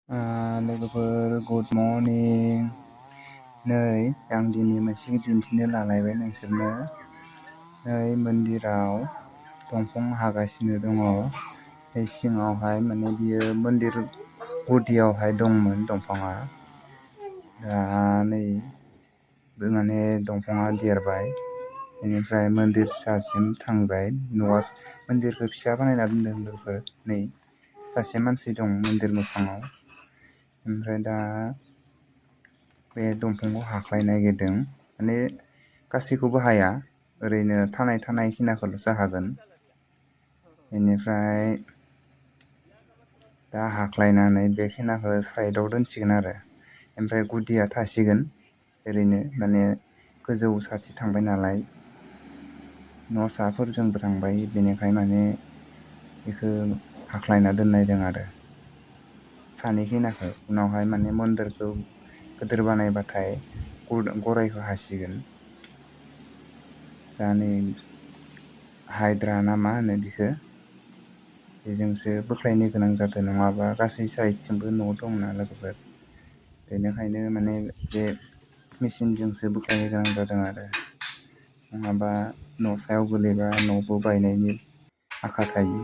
लोगोफोर good morning. नै आं दिनै मोनसे दिन्थिनो लालायबाय नोंसोरनो। नै मन्दिराव दंफां हागासिनो दङ। बे सिङावहाय माने बियो मन्दिर गुदियावहाय दंमोन दंफाङा। दा नै माने दंफाङा देरबाय, बेनिफ्राय मन्दिरसासिम थांबाय। न'आ मन्दिरखौ फिसा बानायना दोनदों लोगोफोर। नै सासे मानसि दं मन्दिर मोखाङाव। ओमफ्राय दा बे दंफांखौ हाख्लायनो नागिरदों। माने गासैखौबो हाया, ओरैनो थानाय खिनाखौल'सो हागोन। बेनिफ्राय दा हाख्लायनानै बे खिनाखौ साइडआव दोनसिगोन आरो। ओमफ्राय गुदिया थासिगोन ओरैनो, माने गोजौ साथि थांबाय नालाय, न'साफोरजोंबो थांबाय, बेनिखायनो माने बेखौ हाख्लायना दोननायदों आरो सानि खिनाखौ। उनावहाय माने मन्दिरखौ गिदिर बानायबाथाय गराइखौ हासिगोन। दा नै हाइद्रा ना मा होनो बिखौ, बेजोंसो बोख्लायनो गोनां जादों, नङाबा गासै साइडथिंबो न' दंना लोगोफोर। बेनिखायनो माने बे मेचिनजोंसो बोख्लायनो गोनां जादों आरो। नङाबा न' सायाव गोलैबा न'बो बायनायनि आखा थायो।